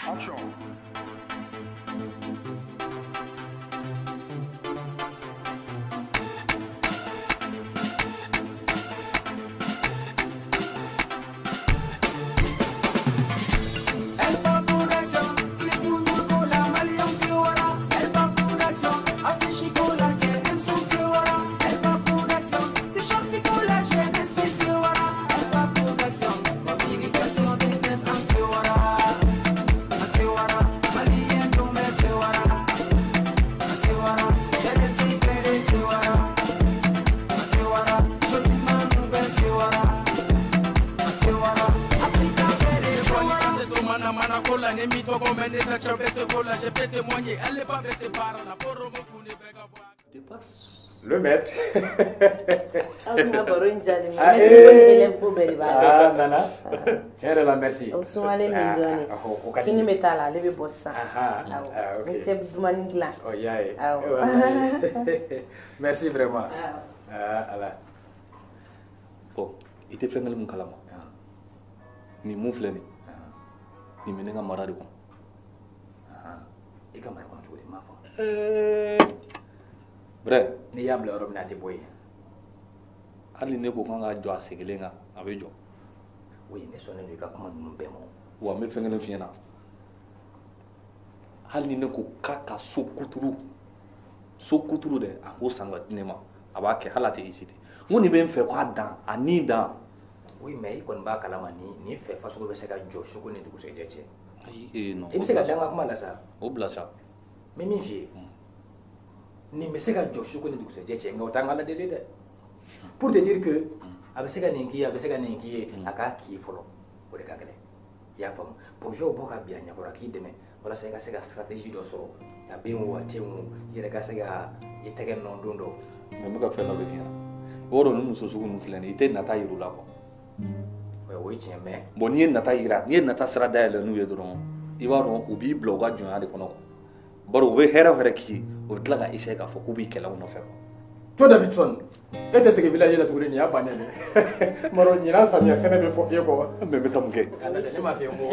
Action. Le maître. Ah, nana. Tiens, la merci. Kini bɛ t'a la, ale bɛ bɔ sisan. N cɛ bɛ dumuni dilan. Oh, y'a ye. Merci vraiment. Ah, ala. Bon, i tɛ fɛn kelen mun kalama. Nin mun filɛ nin. Nin bɛ ne ka mara de kɔnɔ. I ka mara kɔnɔ cogo di? N m'a faamu. Bref. N'i y'a bila yɔrɔ min na a tɛ bɔ yen. Hali ne ko k'an ka jɔ a sen kelen kan, a bɛ jɔ. Oui, ne sɔnnen don i ka kuma ninnu bɛɛ ma. Wa n bɛ fɛn kelen f'i ɲɛna. Hali ni ne ko k'a ka so kuturu, so kuturu dɛ, a k'o san ka di ne ma, a b'a kɛ hali a tɛ hésiter. N ko nin bɛ n fɛ k'a dan, a ni dan. Oui, mais i kɔni b'a kalama ni fɛ fasugu bɛ se ka jɔ su ko ni dugusɛjɛ cɛ. Ayi, non. I bɛ se ka da n ka kuma la sa. O bila sa. N bɛ min f'i ye. Nin bɛ se ka jɔ su ko ni dugusɛjɛ cɛ, nka o t'an ka Ala deli dɛ. Pour te dire que a bɛ se ka nin k'i ye, a bɛ se ka nin k'i ye, a k'a k'i ye fɔlɔ, o de ka gɛlɛn. I y'a faamu? Projet bɔ ka bin a ɲɛkɔrɔ k'i dɛmɛ walasa i ka se ka stratégie dɔ sɔrɔ, a bɛ yen o a tɛ yen o, i yɛrɛ ka se ka i tɛgɛ nɔ don dɔ. Mais n bɛ ka fɛn dɔ de f'i ɲɛna. I b'a dɔn nin muso sugu ninnu filɛ nin ye, i tɛ nata yir'u la quoi. O ye tiɲɛ mais. Bon, n'i ye nata yira, n'i ye nata sira dayɛlɛ n'u ye dɔrɔn, i b'a dɔn u b'i bila u ka jɔnya de kɔnɔ quoi. Bari u bɛ hɛrɛ o hɛrɛ k'i ye, u bɛ tila ka essayer k'a fɔ k'u b'i kɛlɛ u nɔfɛ quoi. Toi Davidson, e tɛ segin village la tuguni, nin y'a bannen de. Maro ɲinan samiya sɛnɛ bɛ fɔ e kɔ. Mais n bɛ taa mun kɛ? Ne m'a f'i ye n ko.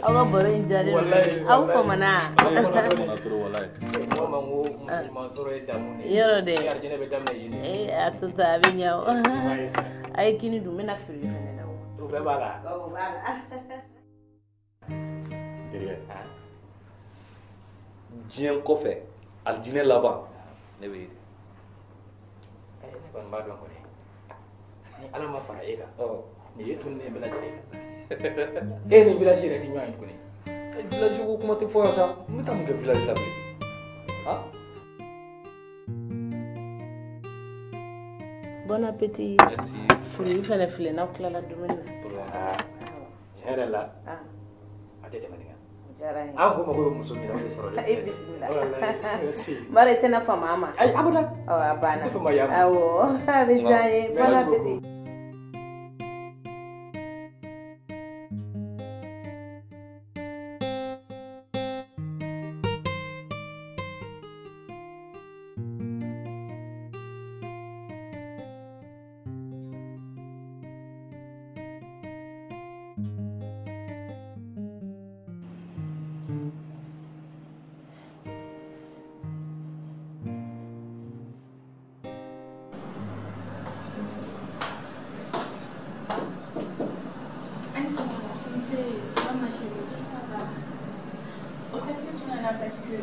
Aw ka baro in diyalen don. Aw famana. Aw famana trop walayi. Mɔgɔ ma n ko muso ɲuman sɔrɔ ye damu de ye. Yɔrɔ dɛ. Ni arijinɛ bɛ daminɛ yen de. Ee a to tan a bɛ ɲɛ o. A ye kini dun, n bɛna feere fɛnɛ la o. O bɛɛ b'a la. O b'a la. Terikɛ. Diɲɛ kɔfɛ, alijinɛ laban, ne bɛ yen. Ne kɔni b'a dɔn kɔni, ni Ala ma fara e kan, nin ye tununnen bɛɛ lajɛlen e ni village yɛrɛ tɛ ɲɔgɔn ye tuguni. Village ko kuma tɛ fɔ yan sa, n bɛ taa mun kɛ village la bilen? Han? Bon appétit. Merci. Fruit fɛnɛ filɛ, n'aw tilala dumuni na. Tiɲɛ yɛrɛ la, a tɛ tɛmɛ nin kan. Diyara n ye. An ko mago bɛ muso min na, o de sɔrɔ dɛ. E bisimila. Merci. Bari i tɛna fama a ma. Ayi, abada. Ɔ a banna. N tɛ fama ya ma. Awɔ, a bɛ diya n ye. Bon appétit. Parce que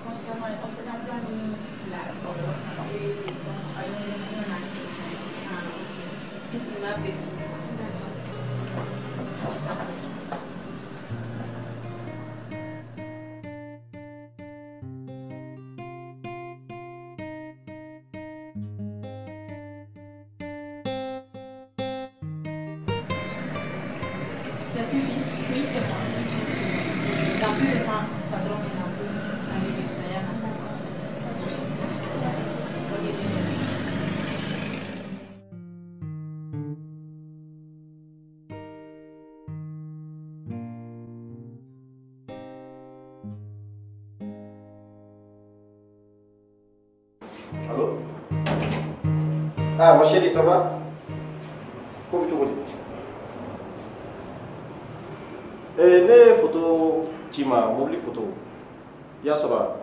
concernant offre d'emploi, la santé, donc C'est Fifi, oui, c'est moi. Dans peu de temps, patron est en Merci. Allô? Ah, ma chérie, ça va? Comment tu vas? Ne ye photo ci ma, mobili photo. I y'a sɔrɔ wa?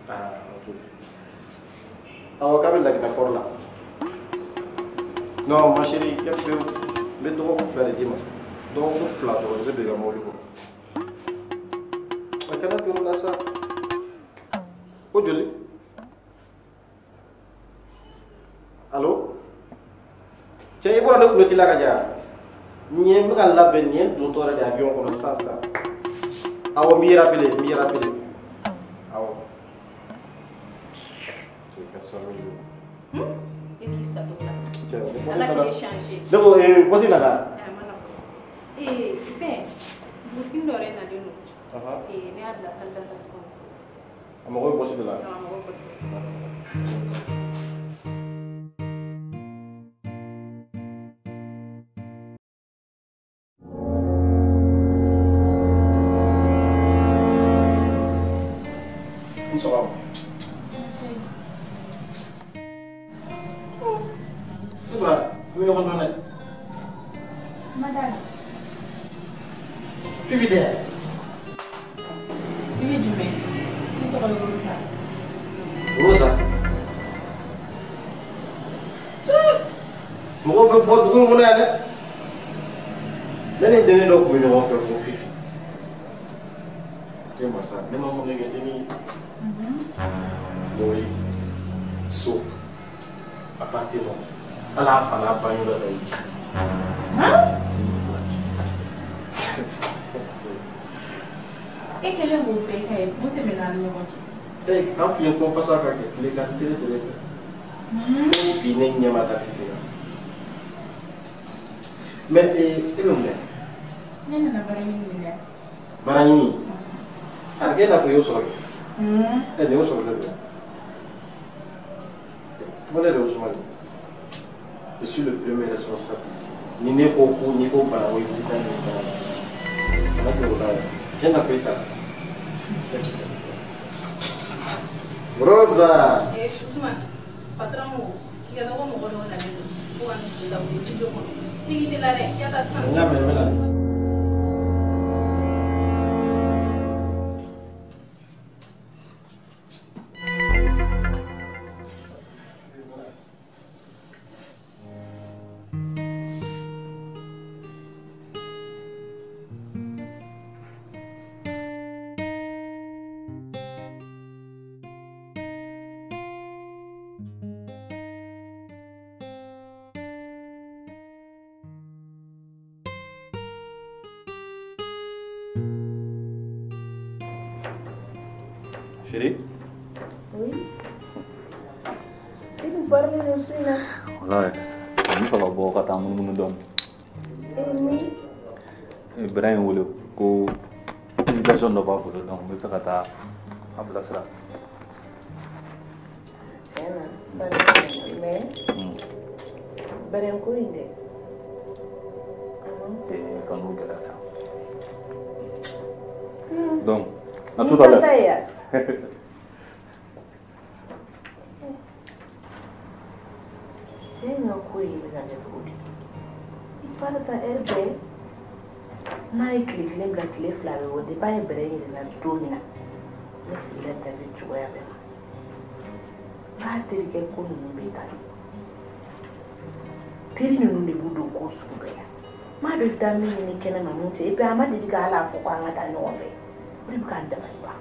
Ah, ok. Awɔ, k'a bɛ Laginɛ kɔrɔ la. Non, ma chérie, kɛ pewu. N bɛ dɔgɔkun 2 de d'i ma. Dɔgɔkun 2 dɔrɔn, i bɛ don i ka mobili kɔnɔ. A kana jɔrɔ la sa. Ko joli? Allo? Cɛ, i bɔra ne kulo ci la ka ja. Nin ye n bɛ ka labɛn, nin ye n dontɔ yɛrɛ de avion kɔnɔ sisan sisan. Awɔ, n b'i rappeler, n b'i rappeler. Awɔ. Cɛ, 400 000. E b'i sa to la. Cɛ, ne ko Ala k'e changer. Ne ko bosi nana. A ma na fɔlɔ. Fɛn, burukini dɔ yɛrɛ nalen don. Ne y'a bila salle d'attente kɔnɔ. A mago bɛ bosi de la? Awɔ, a mago bɛ bosi de la. N sɔgɔma. Ne ba, an bɛ ɲɔgɔn dɔn dɛ. Madame. Fifi tɛ? Fifi jumɛn? Ne tɔgɔ ye Rosa. Rosa? Mɔgɔw bɛ bɔ dugu in kɔnɔ yan dɛ. Ne ni dennin dɔ tun bɛ ɲɔgɔn fɛ ko Fifi. E masa, ne ma mun de kɛ dennin ye? Mobili, so, appartement, hali a fa n'a ba yɔrɔ ta i ci. E kɛlen k'o bɛɛ kɛ ye, mun tɛmɛna an ni ɲɔgɔn cɛ? K'an filen kɔ fasa ka kɛ tile ka tele tele fɛ. Fo bi ne ɲɛ ma da Fifi la. Mais e bɛ mun kɛ? Ne nana baara ɲini de la. Baara ɲini? A k'e n'a fɔ i y'o sɔrɔ kɛ. Nin y'o sɔrɔ ne don. Moi, ne Ousmane. Je suis le premier responsable ici. Ni ne ko ko ni ko bana o ye ti taa nin bana. Kana kɛ o la yɛrɛ. Tiɲɛ na foyi t'a la. Rosa. Ousmane, patron ko k'i ka taa ko mɔgɔ dɔw nalen don ko ka n'u ta u bɛ studio kɔnɔ. K'i k'i teliya dɛ, k'i ka taa sisan. N y'a mɛn, n bɛ na. Chérie? Oui. E dun parilen don su in na. Walayi, n bɛ fɛ ka bɔ ka taa munumunu dɔɔni. Mun? Bɛrɛ ye n wele ko invitation dɔ b'a bolo, donc n bɛ fɛ ka taa a bilasira. Tiɲɛ na, baara in mais bɛrɛ ko in dɛ. Ka n'o gɛlɛya sa. Donc, à tout à l'heure. Cɛ in ka ko in bɛ ka kɛ cogo di? I baara ta heure bɛɛ n'a ye tile kelen bila tile 2 bɛ bɔ depuis a ye bɛrɛ in yɛrɛ la don min na ne filila David cogoya bɛɛ ma. N b'a terikɛ ko ninnu bɛ tan de. Teri ninnu de b'u don ko sugu bɛɛ la. N m'a dɔn i bɛ taa min ɲini kɛnɛma mun cɛ et puis a ma deli ka hali a fɔ ko an ka taa ɲɔgɔn fɛ. O de bɛ k'an dabali ban.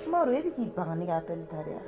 Umaru, e bɛ k'i ban ne ka appel ta de wa?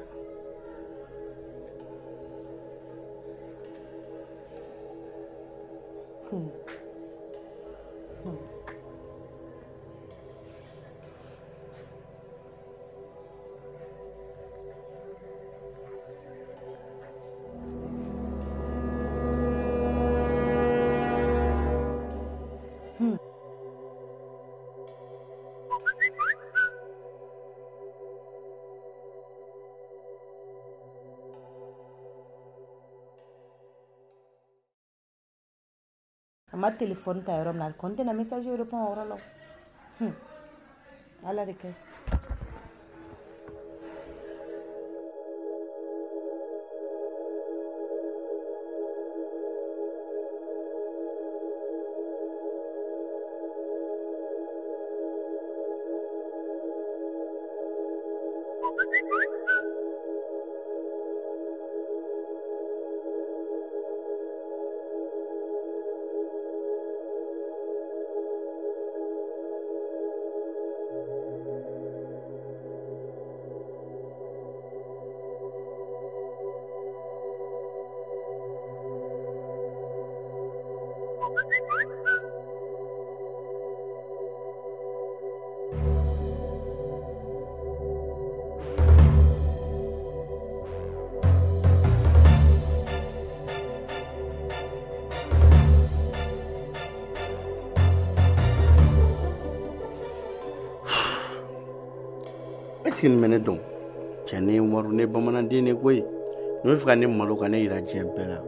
A ma téléphone ta yɔrɔ min na a kɔni tɛna message répond o yɔrɔ la. Ala de kɛ. Est-ce que nin bɛ ne dɔn? Cɛ ne ye Umaru, ne ye bamananden de koyi. Nin bɛ fɛ ka ne malo ka ne yira diɲɛ bɛɛ la.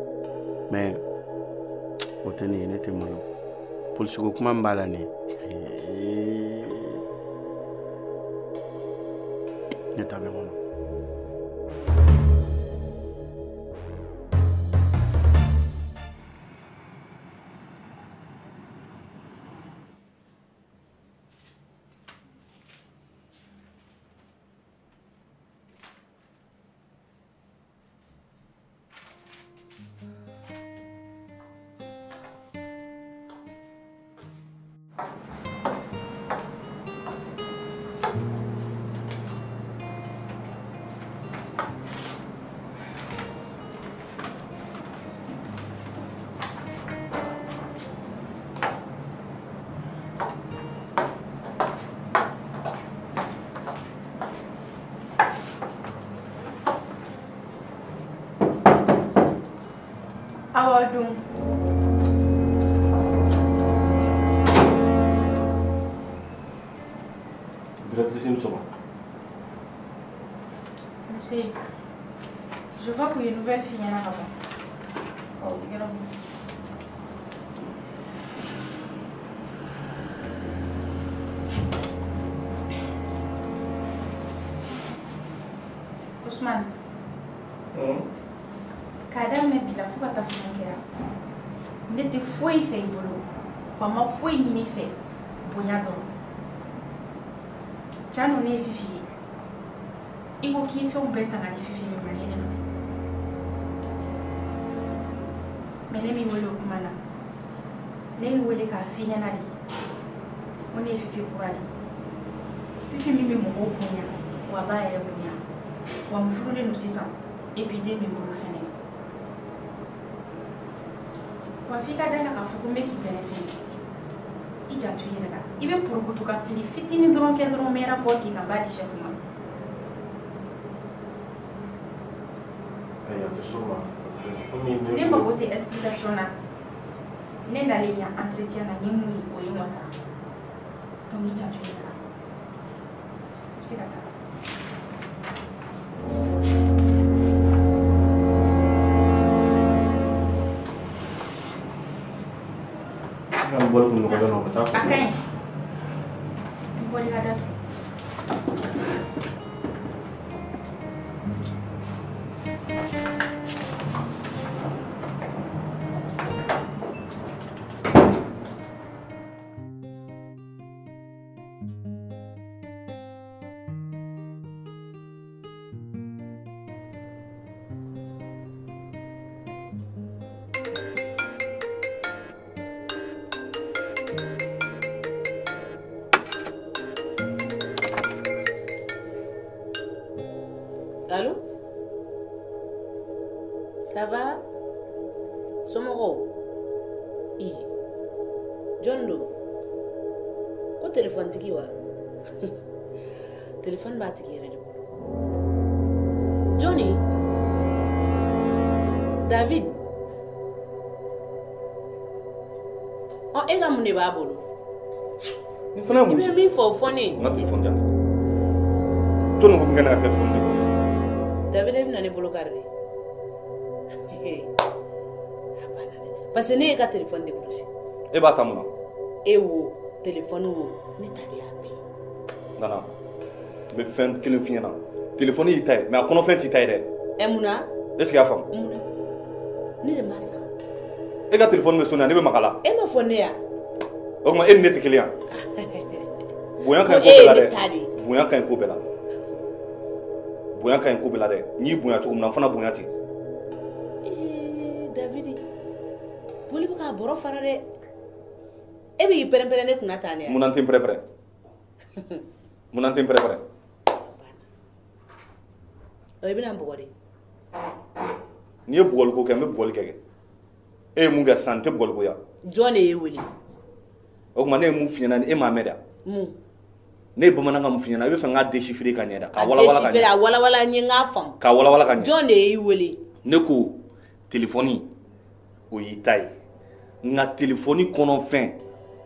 Mais o tɛ ne ye, ne tɛ malo. Polisiko kuma min b'a la nin ye. Ne ta bɛ n kɔnɔ. Awa dun. Directrice ni sɔgɔma. Monsieur, je vois qu'il y a une nouvelle fille là bas. Ah oui. Ousmane. K'a daminɛ bi la fo ka taa fɔ mun kɛra ne tɛ foyi fɛ i bolo wa ma foyi ɲini i fɛ bonya dɔrɔn. Cano ne ye Fifi ye, i ko k'i ye fɛnw bɛɛ san ka di Fifi ma ne de ma, mais ne m'i wele o kuma na, ne y'i wele k'a f'i ɲɛna de ko ne ye Fifi kura de ye. Fifi min bɛ mɔgɔw bonya wa a b'a yɛrɛ bonya wa n furulen don sisan et puis den bɛ n bolo fɛnɛ. Wa f'i ka da la k'a fɔ ko n bɛ k'i bɛrɛ fɛnɛ, i janto i yɛrɛ la, i bɛ porokoto ka fili fitinin dɔrɔn kɛ dɔrɔn n bɛ rapport k'i kan n b'a di chef ma. Ayi, a tɛ s'o ma. Ne mago tɛ explication na, ne nalen yan entretien na n ye mun ye o ye n wasa, donc i janto i yɛrɛ la, i bɛ se ka taa. A ka ɲi, n bɔr'i ka datugu. Somɔgɔw i jɔn don ko telefonitigi wa telefɔni b'a tigi yɛrɛ de bolo jɔnni David ɔ e ka mun de b'a bolo ni fana ye mun i bɛ min fɔ o fɔ ne ye n ka telefɔni di yan to nin ko kɛ ne ka telefɔni di David e bɛna ne bolo kari de a banna dɛ parce que ne y'e ka telefɔni décroché e b'a ta mun na e wo telefɔni wo ne ta de y'a bɛɛ ye Nana n bɛ fɛn kelen f'i ɲɛna telefɔni y'i ta ye mais a kɔnɔfɛn t'i ta ye dɛ ɛ mun na est ce que i y'a faamu mun na ne de m'a san e ka telefɔni bɛ sonné ne bɛ maga la e ma fɔ ne ya o tuma e ni ne tɛ kelen yan bonya ka ɲi ko e bɛɛ ye la ne dɛ ta de ye bonya ka ɲi ko bɛɛ la bonya ka ɲi ko bɛɛ la dɛ n y'i bonya cogo min na n fana bonya ten ee David boli bɛ k'a bɔrɔ fara dɛ e bɛ y'i pɛrɛn-pɛrɛn ne kunna tan de ya mun na n tɛ n pɛrɛ-pɛrɛ mun na n tɛ n pɛrɛ-pɛrɛ ɔ i bɛna n bugɔ de n'i ye bugɔliko kɛ n bɛ bugɔli kɛ e ye mun kɛ sisan n tɛ bugɔliko ya jɔn de y'e wele o tuma ne ye mun f'i ɲɛna e m'a mɛn dɛ mun ne ye bamanankan mun f'i ɲɛna i bɛ fɛ n k'a déchiffrer ka ɲɛ dɛ k'a a walawala ka déchiffrer ɲɛ a walawala n ye n k'a faamu k'a walawala ka ɲɛ jɔn de y'e wele ne ko telefɔni o y'i ta ye nka telefɔni kɔnɔfɛn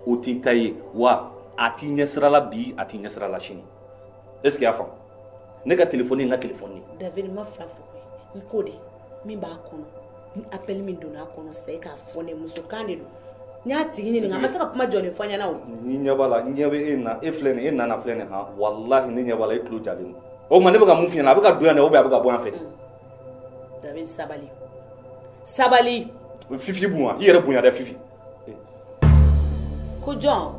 o t'i ta ye wa a t'i ɲɛsira la bi a t'i ɲɛsira la sini est ce que i y'a faamu ne ka telefɔni ye n ka telefɔni ye David n ma fila fɔ koyi n ko de min b'a kɔnɔ ni appel min donna a kɔnɔ sisan e k'a fɔ ne muso kan de don n y'a tigi ɲininka a ma se ka kuma jɔlen fɔ n ɲɛna o ni ɲɛ b'a la n ɲɛ bɛ e na e filɛ nin ye e nana filɛ nin han walahi ne ɲɛ b'a la e tulo jalen don o tuma ne bɛ ka mun f'i ɲɛna a bɛ ka don yan de ou bien a bɛ ka bɔ yan fɛ David sabali sabali Fifi bonya i yɛrɛ bonya dɛ Fifi ko jɔn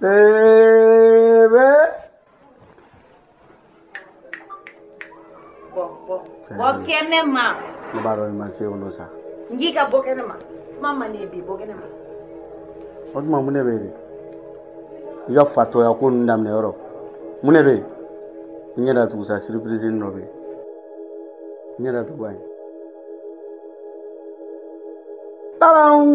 Bébé. Bɔ bɔ bɔ kɛnɛ ma Ne b'a dɔn i ma se o nɔ sa. n k'i ka bɔ kɛnɛ ma kuma man di ye bi bɔ kɛnɛ ma O tuma mun de bɛ yen de? I ka fatɔya ko ninnu daminɛ yɔrɔ. Mun de bɛ yen? I ɲɛ datugu sa surprise dɔ bɛ yen. I ɲɛ datugu an ye. Tadam!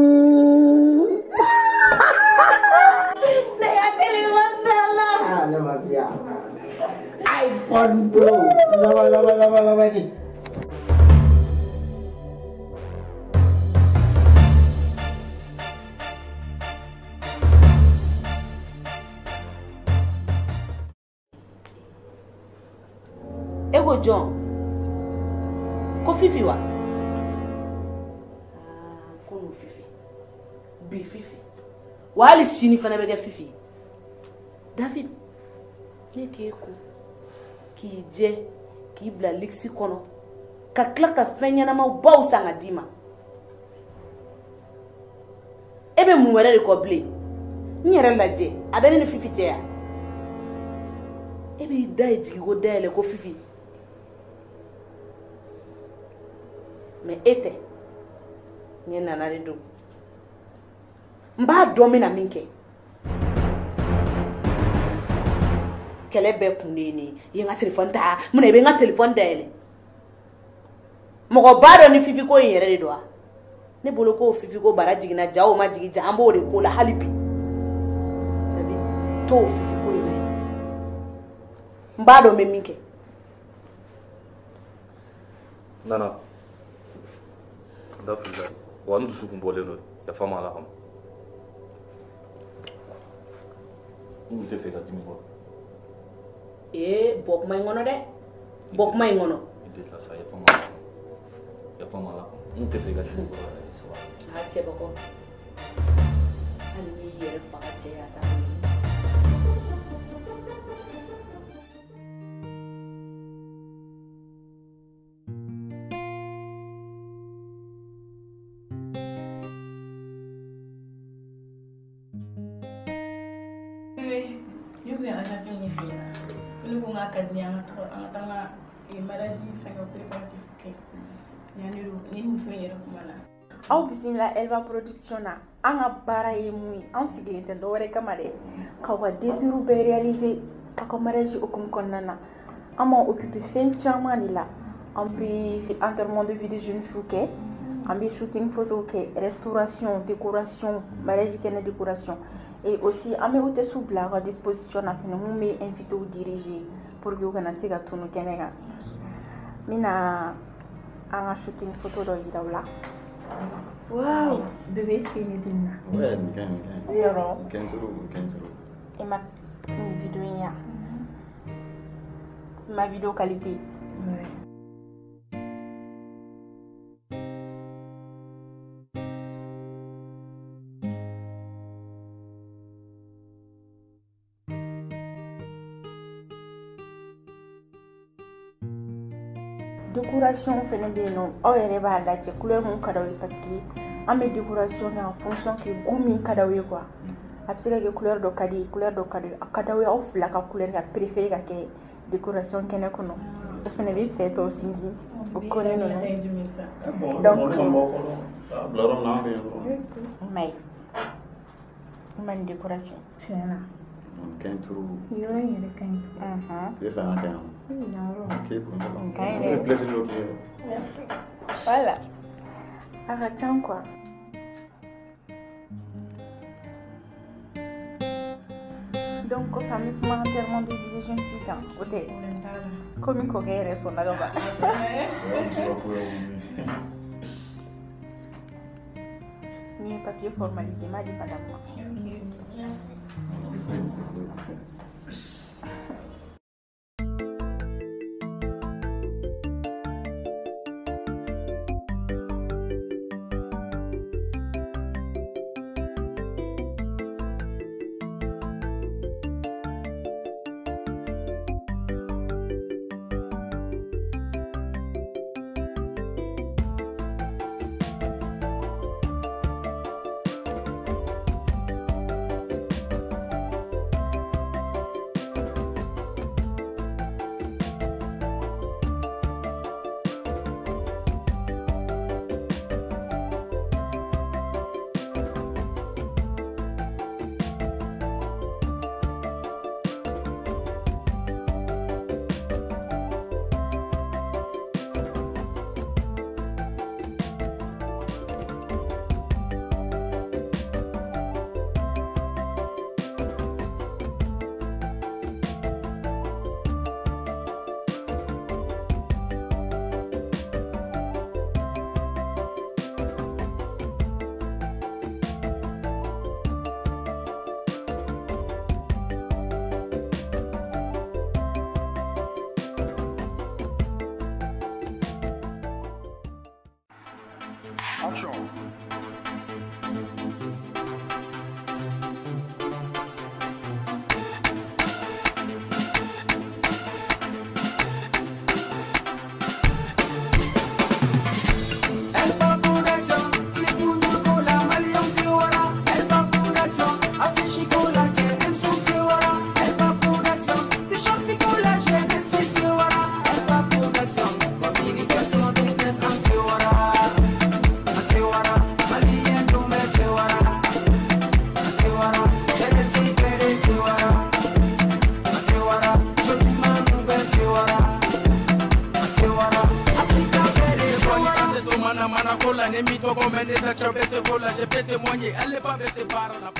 Ne ka telefɔni t'a la Ah, ne ma fiya. iPhone Pro. Laban laban laban laban di. E ko jɔn ko Fifi wa ko n'o Fifi bi Fifi wa hali sini fana bɛ kɛ Fifi ye David ne k'e ko k'i jɛ k'i bila luxe kɔnɔ ka tila ka fɛn ɲɛnamaw baw san ka d'i ma e bɛ mun wɛrɛ de kɔ bilen n yɛrɛ lajɛ a bɛ ne ni Fifi cɛ yan e b'i da ye jigi ko dayɛlɛ ko Fifi mais e tɛ ne nana de don n b'a dɔn n bɛna min kɛ kɛlɛ bɛɛ kun de ye nin ye i ye n ka telefɔni ta munna i bɛ n ka telefɔni dayɛlɛ mɔgɔ b'a dɔn ni Fifi ko in yɛrɛ de don wa ne bolo ko Fifi ko bara jiginna ja o ma jigin ja an b'o de ko la hali bi David to o Fifi ko in na yen n b'a dɔn n bɛ min kɛ Nana n da filila wa n dusukun bɔlen don yafa ma ala kama n tun tɛ fɛ ka dimi kɔrɔ ee bɔ kuma in kɔnɔ dɛ bɔ kuma in kɔnɔ i delila sa yafa ma ala kama yafa ma ala kama n tun tɛ fɛ ka dimi kɔrɔ yɛrɛ sabali a cɛbakɔ hali n'i yɛrɛ faga cɛ ye a t'a dɔn. Bébé, ne kun ye agence min f'i ɲɛna ne ko n k'a ka di ne ye an ka taga an ka taa n ka mariage ni fɛngɛw préparatif kɛ. Ɲani don ni muso in yɛrɛ kuma na. Aw bisimila Elba Production na. An ka baara ye mun ye, anw sigilen tɛ dɔwɛrɛ kama dɛ, k'aw ka désir bɛɛ réaliser aw ka mariage hukumu kɔnɔna na. An b'an occuper fɛn caman de la. An bɛ enterrement de vie de jeune fille kɛ, an bɛ shooting photo kɛ, restauration, décoration, mariage kɛnɛ décoration, et aussi an bɛ hôtesse bila aw ka disposition na fɛnɛ, mun bɛ invité diriger pour que u kana se ka tunu kɛnɛ kan. N bɛna an ka shooting photo dɔ yira aw la. Waouh, bébé, est-ce qu'il est là? Ouais, nickel, nickel. Yɔrɔ. Nickel trop, nickel trop. I ma nin vidéo in ya? Ma vidéo qualité. Ouais. Décoration fɛnɛ bɛ yen nɔ, aw yɛrɛ b'a lajɛ couleur mun ka d'aw ye, parce que an bɛ décoration kɛ en fonction que goût min ka d'aw ye quoi. A bɛ se ka kɛ couleur dɔ ka di ye, couleur dɔ ka di ye, a ka d'aw ye aw fila ka couleur ka préféré ka kɛ décoration kɛnɛ kɔnɔ, o fɛnɛ bɛ fɛ tɔ sinsin o kɔnɛ ninnu. Donc, a bila yɔrɔ min na an bɛ yen dɔrɔn. I m'a ye, i ma nin décoration. Tiɲɛ na. Nin ka ɲi trop. Yɔrɔ in yɛrɛ ka ɲi trop. I bɛ fɛ an ka kɛ yan wa? Ok, bon, ça va. Nin ka ɲi Ne dɛ. bɛ plaisir dɔ k'i ye. Merci. Voilà. A ka can quoi. Donc kɔfɛ an bɛ kuma enterrement de vie de jeune fille kan, o tɛ? Komi kɔkɛ yɛrɛ sɔnna ka ban. N'i ye papier formalisé, n b'a di madame ma. Merci. Action. J'ai témoigné, elle n'est pas baissée par la